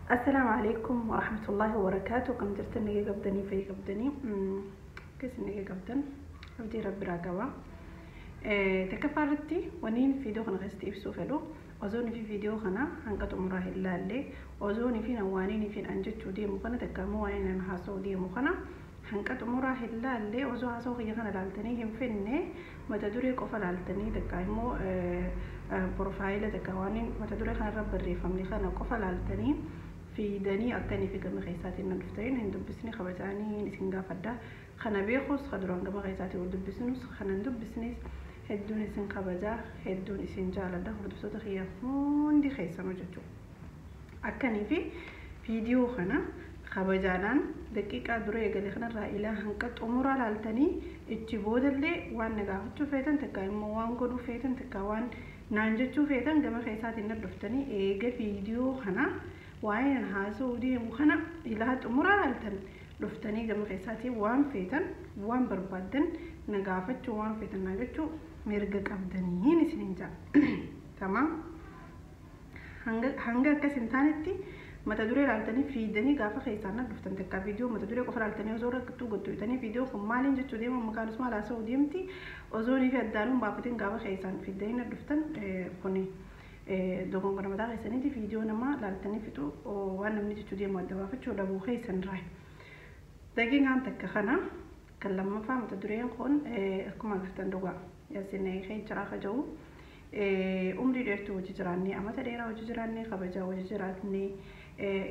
Assalaamu alaikum warahmatullahi wabarakaatu. Kam jirtan? Nagee qabdanii? Fayyi qabdanii? Akkas nagee qabdan, abdii rabbiraa qaba. Takkaffaa irratti waniin viidiyoo kana keessatti ibsuu fedhu, osoon fi viidiyoo kana hanga xumuraa hin laalle, osoon fi waaniin fi an jechuu deemu kana takka immoo waan inni haasa'uu deemu kana hanga xumuraa hin laalle, osoo haasa'uu kiyya kana laaltanii hin finne, mata duree qofa laaltanii takka immoo profile takka waan mata duree kanarra barreeffamne kana qofa laaltanii fiidanii akkanii fi gama keessaatiin na dhuftanii hin dubbisne kabajaanii isin gaafadha. Kana beekus ka duraan gama keessaatiin wal dubbisnus, kana hin dubbisnes, hedduun isin kabajaa, hedduun isin jaaladha, hordoftoota kiyya hundi keessanuu jechuudha. Akkanii fi viidiyoo kana kabajaadhaan daqiiqaa dura eegale kanarraa ilaa hanga xumuraa laaltanii, ichi boodallee waan na gaafachuu feetan takka immoo waan godhuu feetan takka waan naan jechuu feetan gama keessaatiin na dhuftanii, eega viidiyoo kana waa'ee haasa'uu deemu kana ilaa xumuraa laaltan dhuftanii gama keessaatiin waan feetan, waan barbaaddan na gaafachuu, waan feetan na jechuu mirga qabdaniin isinin jaa. Tamaam. Hanga akkas hin taanetti mata duree laaltanii fiidanii gaafa keessaan na dhuftan takka viidiyoo mata duree qofa laaltanii osoo rakkattuu gottuytanii, viidiyoo kun maaliin jechuu deema, maqaanis maal haasa'uu deemti, osoo fi addaanuun baafatiin gaafa keessaan fiidanii na dhuftan, kuni dogongora mataa keessaniiti. Viidiyoo namaa laaltanii fixuu, waan namni jechuu deemu adda baafachuu dhabuu keessan irraa. Daqiiqaan takka kana kan lammaffaa, mata dureen kun akkuma agartan dhugaa yaasin jira ka jiru, umrii dheertuu hojii jiraannee, amata dheeraa hojii jiraannee, kabajaa hojii jiraannee,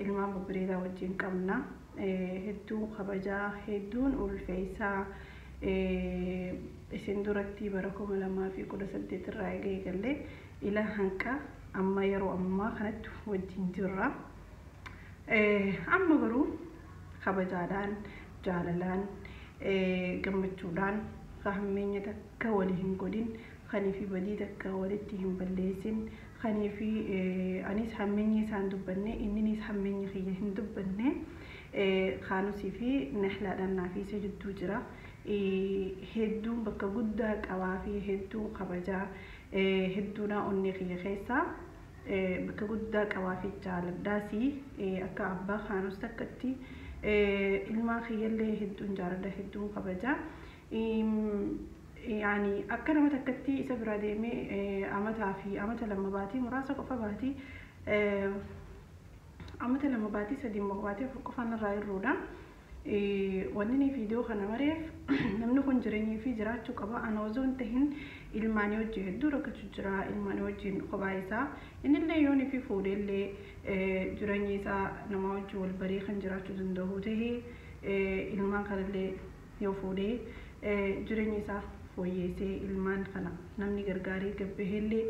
ilmaan babbareedaa wajjin qabna. Hedduu kabajaa, hedduun ulfeessaa isin duratti bara 2018 irraa eegallee ila hanqa amma yeroo ammaa kanatti wajjin jirra. Amma garuu kabajaadhaan, jaalalaan, gammachuudhaan hammeenya takka walii hin godhin, kanii fi badii takka walitti hin balleessin, kanii fi anis hammeenya isaan dubbanne, inninis hammeenya kiyya hin dubbanne, kaanusii fi nahlaadhaan naaf isa jidduu jira. Hedduun bakka guddaa qabaa fi hedduu kabajaa, hedduudha onnee kiyya keessaa bakka guddaa qabaa fi jaaladhaasi. Akka abbaa kaanus takkatti ilmaan kiyyallee hedduun jaaladha, hedduun kabajaa. Yaani akka nama takkatti isa bira deemee amataa fi amata 2 baatii muraasa qofa, baatii amata 2 baatii 3 immoo baatii 4 qofaan irraa hirruudha. Wanni ni viidiyoo kana mareef, namni kun jireenyii fi jiraachuu qaba. Ana osoo hin tahin ilmaanii wajjin hedduu rakkachuu jira. Ilmaanii wajjin kophaa isaa innillee yoonii fi fuudheellee jireenya isaa nama wajjin wal baree kan jiraachuu danda'u tahee, ilmaan kanallee yoo fuudhee jireenya isaa fooyyeessee, ilmaan kana namni gargaaree gabbaheellee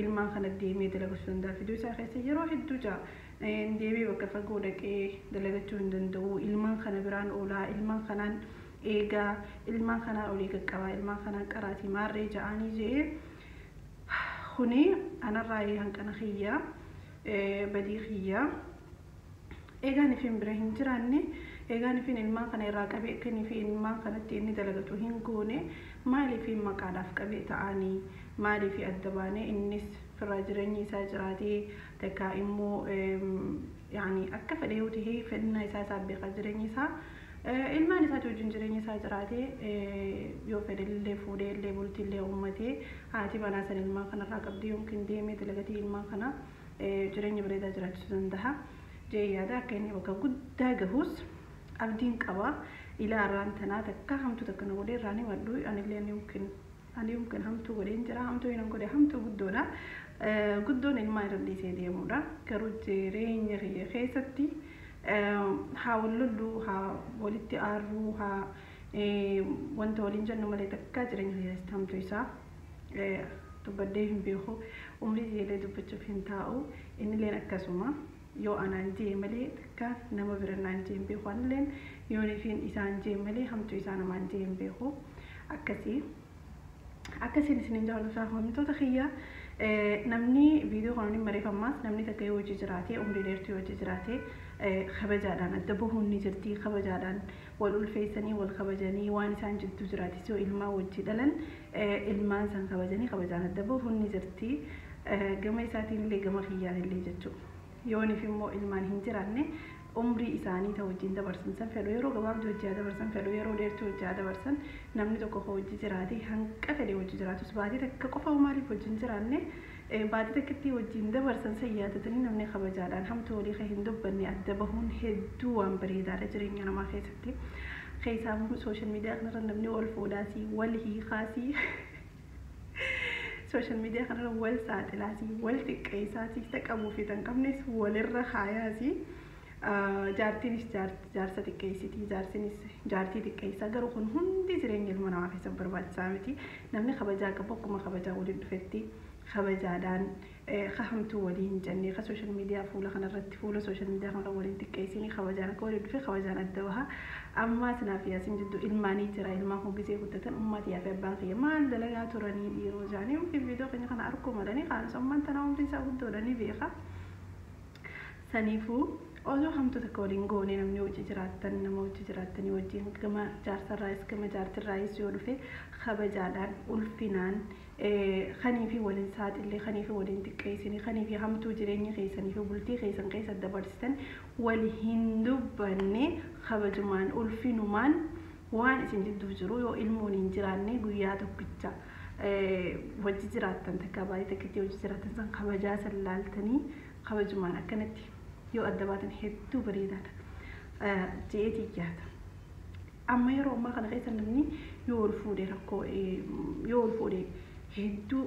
ilmaan kana deemee dalagachuu danda'a. Fiduu isaa keessa yeroo hedduu jira. Deemee bakka fagoo dhaqee dalagachuu hin danda'u. Ilmaan kana biraan oolaa, ilmaan kanaan eegaa, ilmaan kanaan olii qaqqabaa, ilmaan kanaan qaraatii maarree ja'anii je'ee, kuni anarraa hanqina kiyyaa, badii kiyyaa. Eegaan ifin bira hin jiraanne, eegaan ifin ilmaan kana irraa qabee akka inni fi ilmaan kanatti inni dalagatu hin goone, maaliif maqaadhaaf qabee ta'anii, maaliif adda baanee, innis firraa jireenyi isaa jiraatee takka immoo yaani akka fedhe yoo ta'e fedhina isaa isaa beekaa, jireenya isaa ilmaan isaati wajjin jireenya isaa jiraatee, yoo fedhe illee fuudhee illee bultii illee uummatee, haati manaa san ilmaan kanarraa qabdee yookiin deemee dalagatee ilmaan kana jireenya bareedaa jiraachisuu danda'a. Jee yaada akka inni bakka guddaa gahus abdiin qaba. Ilaa irraan tanaa takka hamtuu takka na godhee irraan himadhu. Anillee yookiin ani yookiin hamtuu godheen jira, hamtuu hin godhe, hamtuu guddoodha. Guddoon ilmaan irra dhiisee deemudha. Garuu jireenya kiyya keessatti haa wal lolluu, haa walitti aarruu, haa wanta waliin jennu malee takka jireenya kiyya keessatti hamtuu isaa dubbadhee hin beeku. Umrii illee dubbachuuf hin taa'u. Innilleen akkasuma yoo anaan jee malee takka nama bira naan jee hin beeku. Anilleen yoonifiin isaan jee malee hamtuu isaa namaan jee hin beeku. Akkasii. Akkasiin isiniin jaalladha, hordoftoota kiyya. Namni viidiyoo kana ni mareeffamaas, namni takka yoo hojii jiraate, umrii dheertuu yoo hojii jiraate, kabajaadhaan adda bahuun ni jirti. Kabajaadhaan wal ulfeessanii, wal kabajanii, waan isaan jidduu jiraatis, yoo ilmaan wajji dhalan ilmaan san kabajanii kabajaan adda bahuun ni jirti. Gama isaatiin illee gama kiyyaan illee jechuudha. Yooniif immoo ilmaan hin jiraanne umrii isaanii ta wajjin dabarsan san fedhu yeroo gabaabduu hojii haa dabarsan fedhu yeroo dheertuu hojii haa dabarsan namni tokko ka hojii jiraate hanqa fedhe hojii jiraatus baatii takka qofa maaliif wajjin jiraanne baatii takkatti wajjin dabarsan san yaadatanii namni kabajaadhaan hamtuu walii kan hin dubbanne adda bahuun hedduu waan bareedaadha jireenya namaa keessatti. Keessaafuu sooshaal miidiyaa kanarra namni wal fuudhaasii wal hiikaasii sooshaal miidiyaa kanarra wal saaxilaasii wal xiqqeessaasii ta qabuu fi tan qabnes walirra kaayaasii. Jaartiinis jaarsa xiqqeessitii jaarsinis jaartii xiqqeessaa garuu kun hundi jireenya ilma namaa keessatti barbaachisaa miti. Namni kabajaa qabu akkuma kabajaa waliin dhufetti kabajaadhaan hamtuu walii hin jenne ka sooshaal miidiyaa fuula kanarratti fuula sooshaal miidiyaa kanarra waliin xiqqeessinii kabajaan akka waliin dhufe kabajaan adda baha. Ammaa sinaaf yaasiin jidduu ilmaanii jira ilmaan kun gisee guddatan ummati yaa fi abbaan kiyya maal dalagaa turanii dhiiroo jaanii fi viidiyoo keenya kana arguu malanii kaanis ummaan tanaa umriin isaa guddoodha ni beeka. Saniifuu osoo hamtuu takka waliin goone namni hojii jiraattan nama hojii jiraattanii wajjin gama jaarsarraayis gama jaartirraayis yoo dhufe kabajaadhaan ulfinaan kanii fi waliin saaxillee kanii fi waliin xiqqeessinii kanii fi hamtuu jireenya keessanii fi bultii keessan keessa dabarsitan wal hin dubbanne kabajumaan ulfinumaan waan isin jidduu jiru yoo ilmoon hin jiraanne guyyaa tokkicha hojii jiraattan takka baay'ee takkitti hojii jiraattan san kabajaa san laaltanii kabajumaan akkanatti yoo adda baatan hedduu bareedaadha je'eetii yaada. Amma yeroo ammaa kana keessa namni yoo wal fuudhe rakkoo yoo wal fuudhe hedduu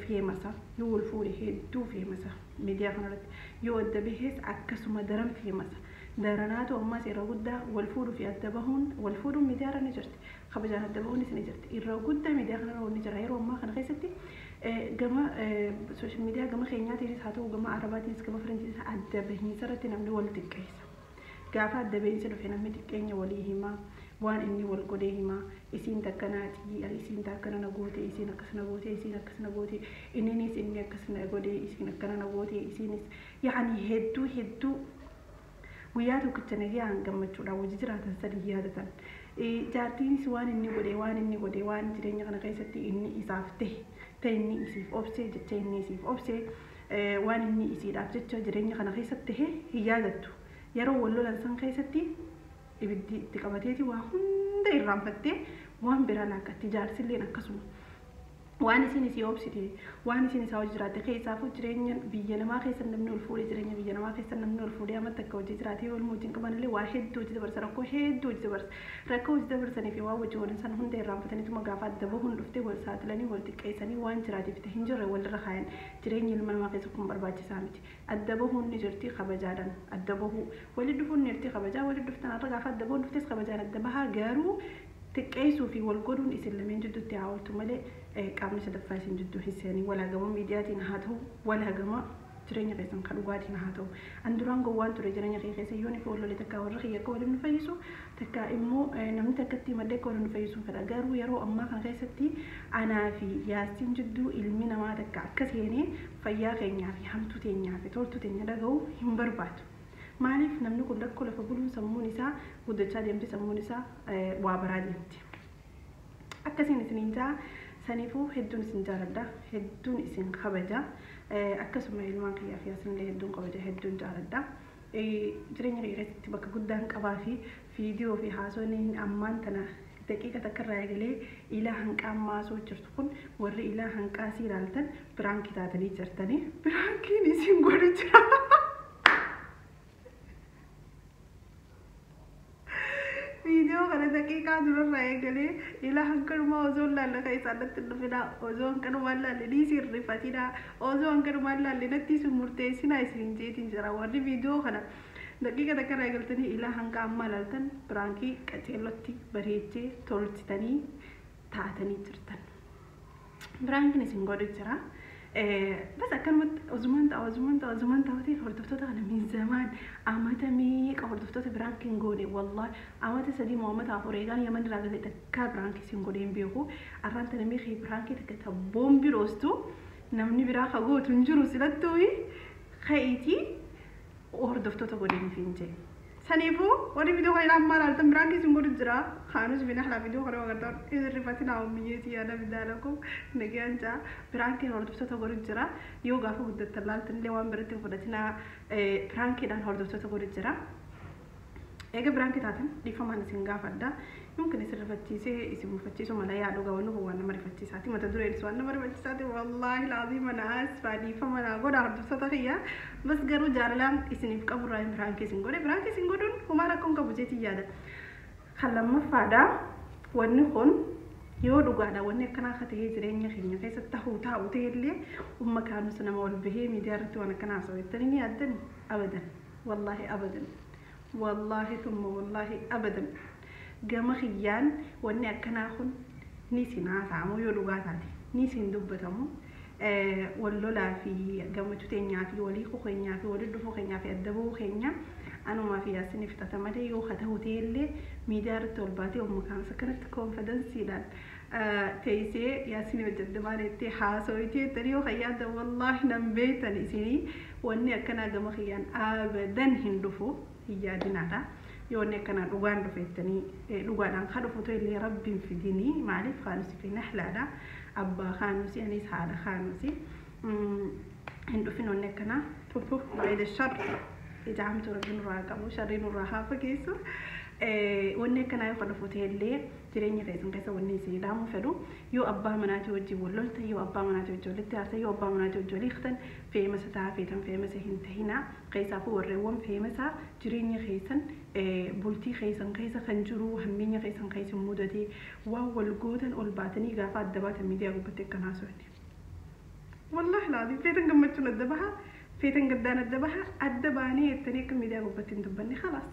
feemasa yoo wal fuudhe hedduu feemasa miidiyaa kanarratti yoo adda bahees akkasuma daran feemasa. Daranaatu ammas yeroo guddaa wal fuudhuu fi adda bahuun wal fuudhuun miidiyaa irra ni jirti kabajaan adda bahuunis ni jirti irra guddaa miidiyaa kanarra wanni jira yeroo ammaa kana keessatti gama sooshaal miidiyaa gama keenyaatiinis haa ta'u gama arabaatiinis gama faranjiinis adda bahiinsa irratti namni wal xiqqeessa. Gaafa adda bahiinsa dhufe namni xiqqeenya walii himaa waan inni wal godhee himaa isiin takkanaatii isiin takkana na goote isiin akkas na goote isiin akkas na goote inninis inni akkas na godhe isiin akkana na goote isiinis yaani hedduu hedduu guyyaa tokkicha nagayaan gammachuudhaan hojii jiraatan sadii yaadatan. Jaartiinis waan inni godhe waan inni godhe waan jireenya kana keessatti inni isaaf ta'e ta'e inni isiif obsee jecha inni isiif obsee waan inni isiidhaaf jecha jireenya kana keessatti ta'e hin yaadattu. Yeroo wal lolan san keessatti ibiddi itti qabateeti waa hunda irraanfattee waan biraa laakkatti jaarsilleen akkasuma. Waan isin isii obsite waan isin isaa hojii jiraatte keessaafuu jireenya biyya namaa keessa namni ol fuudhee jireenya biyya namaa keessa namni ol fuudhee amma takka hojii jiraatee waluma wajjin qaban illee waa hedduu hojii dabarsa rakkoo hedduu hojii dabarsa rakkoo hojii dabarsanii fi waan hojii waliin san hunda irraanfataniituma gaafa adda bahuun dhuftee wal saaxilanii wal xiqqeessanii waan jiraatiif hin jirre walirra kaayan jireenya ilma namaa keessa kun barbaachisaa miti adda bahuun ni jirti kabajaadhaan adda bahuu walii dhufuun ni jirti kabajaa walii dhuftan har'a gaafa adda bahuun dhuftes kabajaan adda bahaa garuu xiqqeessuu fi wal godhuun isin lameen jidduutti haa ooltu malee qaamni sadaffaa isin jidduu hin seenin walaa gama miidiyaatiin haa ta'u walaa gama jireenya keessan kan dhugaatiin haa ta'u. An duraan gowwaan ture jireenya kee keessa yoon ifa wal lole takkaa warra kiyya akka waliin nu fayyisu takkaa immoo namni takkatti maddee akka waliin nu fayyisu fedha. Garuu yeroo ammaa kana keessatti anaa fi yaasiin jidduu ilmi namaa takka akka seenee fayyaa keenyaa fi hamtuu teenyaa fi toltuu teenya dhaga'u hin barbaadu. Maaliif namni kun rakkoo lafa buluun sammuun isaa guddachaa deemti sammuun isaa waa baraa deemti. Akkasiin isiniin ja'a saniifuu hedduun isin jaaladha hedduun isin kabaja akkasuma ilmaan kiyyaa fi yaasiin hedduun kabaja hedduun jaaladha. Jireenya kiyya keessatti bakka guddaan qabaa fi viidiyoo fi haasonni ammaan tana daqiiqa takka irraa eegalee ilaa hanqaa maasoo jirtu kun warri ilaa hanqaa si ilaaltan biraankii taatanii jirtanii biraankiin isin godhu jira. Viidiyoo kana daqiiqaa durarraa eegalee ilaa hanqanumaa osoo hin laalle kan isaan natti hin dhufinaa osoo hanqanumaa hin laalle ni isin rifatinaa osoo hanqanumaa hin laalle natti isin murteessinaa isin jeetiin jira warri viidiyoo kana daqiiqa takka irraa eegaltanii ilaa hanga ammaa ilaaltan biraankii qaceellotti bareechee tolchitanii taatanii jirtan. Biraankiin isin godhu jira. Bas akkanumatti ozumaan ta'a ozumaan ta'a ozumaan ta'uutiin hordoftoota kana miizamaan amata meeqa hordoftoota biraankiin goone wallaahi amata sadii moo amata afur eegaan yaman irraa galee takkaa biraankii isin godhee hin beeku arraan tana meeqa biraankii takka ta boombi roostu namni biraa ka gootu hin jiru silattuu ka'iitii hordoftoota godhee hin jee. Saniifuu warri viidiyoo kana ilaalan maal haaltan biraan keessi godhu jira. Kaanus bina halaa viidiyoo kana agartan irrifatina ummiyyeetii yaada bidaalakum nagayaan jaa biraankiin hordoftoota godhu jira. Yoo gaafa guddattan laaltan illee waan biratti hin fudhatina biraankiidhaan hordoftoota godhu jira. Eega biraankii taatan dhiifamaan isin gaafadha. Yumkin isin rifachiisee isin mufachiisuu mala yaa dhugaa wanni kun waan nama rifachiisaati. Mata dureenis waan nama rifachiisaati. Wallaahi laaziim ana asfaa dhiifama naa godha hordoftoota kiyya. Bas garuu jaalalaan isiniif qaburraa biraankii isin godhe. Biraankii isin godhuun homaa rakkoon qabu jeetii yaada. Kan lammaffaadha wanni kun yoo dhugaadha wanni akkanaa akka ta'ee jireenya keenya keessatti tahuu taa'u ta'ellee umma kaanus nama ol bahee miidiyaa irratti waan akkanaa haasa'u jettanii ni yaaddan abadan. Wallaahi abadan. Wallaahi thumma wallaahi abadan. Gama kiyyaan wanni akkanaa kun ni isin haasa'amu yoo dhugaa taate ni isin dubbatamu. Wal lolaa fi gammachuu teenyaa fi walii keenyaa fi walii dhufuu keenyaa fi adda bahuu keenya anumaa fi yaasin fixata malee yoo haa ta'u ta'ellee miidiyaa irratti ol baatee umma kaanus akkanatti koonfidansiidhaan teessee yaasin hojjette maal jettee haasawitee jettanii yoo yaadda wallaahi nan beektan isinii wanni akkanaa gama kiyyaan abadan hin dhufu hin yaadinaadha. Yoo wanni akkanaa dhugaan dhufe jettanii dhugaadhaan kan dhufu ta'ellee rabbiin fidinii maaliif kaanusi fi nahlaadha abbaa kaanusi anis haadha kaanusi hin dhufin wanni akkanaa tufu baay'ee shar ija hamtuu rabbi nurraa qabu sharrii nurraa haa fageessu. Wanni akkanaa yoo dhufu ta'ellee jireenya keessan keessa wanni isin dhaamu fedhu yoo abbaa manaatii wajjin wal loltan yoo abbaa manaatii wajjin walitti aartan yoo abbaa manaatii wajjin walii hiiktan feemasa ta'a feetan feemasa hin tahina keessaafuu warreewwan feemasaa jireenya keessan bultii keessan keessa kan jiru hammeenya keessan keessa mudatee waan wal gootan ol baatanii gaafa adda baatan miidiyaa gubbatti akkan haasofne. Wallaahi laazim feetan gammachuun adda baha feetan gaddaan adda baha adda baanee jettanii akka miidiyaa gubbatti hin dubbanne khalaas.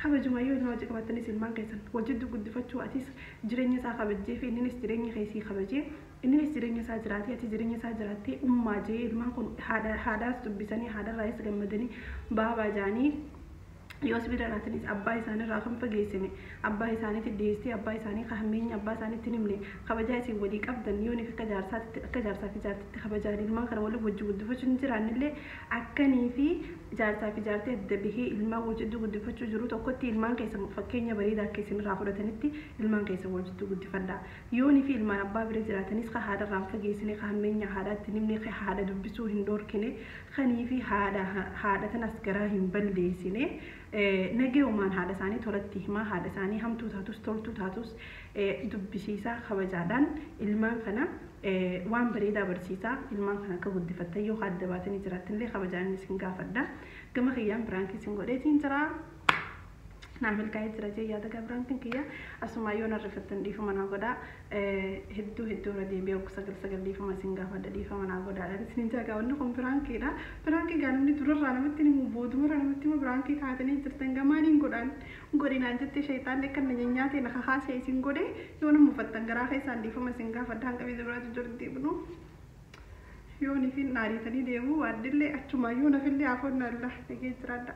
Kabajuma yoo ilma hojii qabaatanis ilmaan keessan wajjin guddifachuu atis jireenya isaa kabajjee fi inninis jireenya keessii kabajee inninis jireenya isaa jiraatee ati jireenya isaa jiraattee ummaa jee ilmaan kun haadhaas dubbisanii haadharraayis gammadanii baabaa jaanii yoo sibiila laatanis abbaa isaaniirraa kan fageessine abbaa isaaniitti dhiyeessee abbaa isaanii hammeenya abbaa isaaniitti himne kabajaa isin walii qabdan yoo akka jaarsaatti akka jaarsaa fi jaartitti kabajaan ilmaan kana waliin wajji guddifachuu hin jiraannillee akkanii fi jaarsaa fi jaartii adda bahee ilmaan wajji guddifachuu jiru tokkotti ilmaan keessan fakkeenya bareedaa akka isin irraa fudhatanitti ilmaan keessan wajji guddifadha. Yoonii fi ilmaan abbaa bira jiraatanis ka haadharraa hin fageessine ka hammeenya haadhaatti himne ka haadha dubbisuu hin dhorkine kanii fi haadha tanas garaa hin balleessine. Nagayumaan haadha isaanii tolatti himaa haadha isaanii hamtuu taatus toltuu taatus dubbisiisaa kabajaadhaan ilmaan kana waan bareedaa barsiisaa ilmaan kana akka guddifattan yoo adda baatanii jiraattanillee kabajaan isin gaafadha. Gama kiyyaan biraankii isin godheetiin jira. Naa milkaa'ee jira jee yaada gaa biraankiin kiyya asumaa yoo narrifattan dhiifama naa godhaa hedduu hedduu irra deebi'ee ogu sagal sagal dhiifama isin gaafadha dhiifama naa godhaadha isin jaagaa wanni kun biraankiidha. Biraankii gaa namni durarraa namatti himu boodumarraa namatti himu biraankii taatanii jirtan gamaaniin godhaan godhinaan jettee shayxaanni akka na nyaatee na kakaasee isin godhe yoo nama mufattan garaa keessaan dhiifama isin gaafadha hanqa biyya biraatu jiru deebinu. Yoo nifin naariitanii deemu waaddillee achumaa yoo nafillee hafoon alla dhagee jiraadha.